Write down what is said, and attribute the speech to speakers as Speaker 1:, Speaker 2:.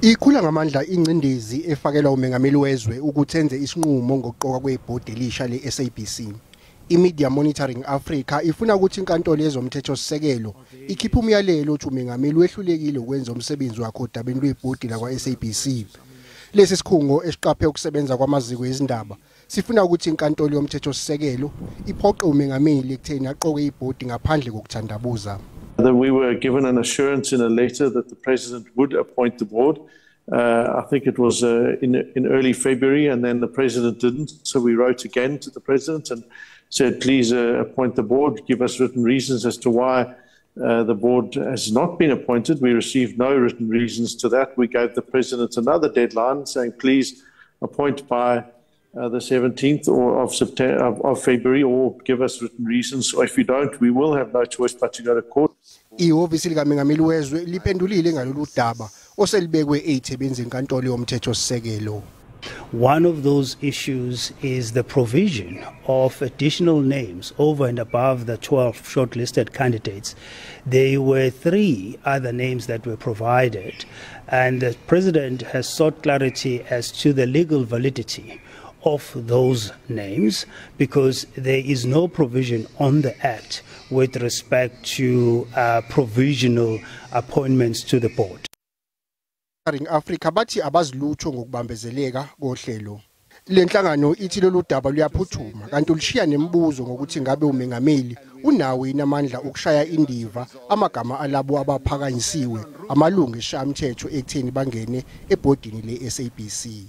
Speaker 1: Ikhula ngamandla ingcindezi efakelwa umengameli wezwe ukuthi enze isinqumo ngokuqokwa kwebhodi elisha le-SABC. I-Media Monitoring Africa ifuna ukuthi inkantolo yezomthethosisekelo ikhiphe umyalelo othi umengameli wehlulekile ukwenza umsebenzi wakhe odabeni lwebhodi lakwa-SABC. Lesi sikhungo esiqaphe ukusebenza kwamaziko ezindaba sifuna ukuthi inkantolo yomthethosisekelo iphoqe umengameli ekutheni aqoke ibhodi ngaphandle kokuthandabuza.
Speaker 2: That we were given an assurance in a letter that the president would appoint the board. I think it was in early February, and then the president didn't. So we wrote again to the president and said, please appoint the board, give us written reasons as to why the board has not been appointed. We received no written reasons to that. We gave the president another deadline saying, please appoint by the 17th or of September, of February, or give us written reasons. Or if you don't, we will have no choice but to go to court.
Speaker 1: Ihhovisi likamengameli wezwe liphendulile ngalolu daba oselibekwe ezithebeni zenkantolo yomthethosisekelo.
Speaker 3: One of those issues is the provision of additional names over and above the 12 shortlisted candidates. There were 3 other names that were provided, and the president has sought clarity as to the legal validity of those names, because there is no provision on the Act with respect to provisional appointments to the board.
Speaker 1: Africa bathi abazilutho ngokubambezeleka kohlelo. Le nhlangano ithi lolu daba luyaphuthuma kanti ulishiya nemibuzo ngokuthi ngabe umengameli unawo yini amandla okushaya indiva amagama alabo abaphakanyisiwe amalungu esishayamthetho ekutheni bangene ebhodini le-SABC.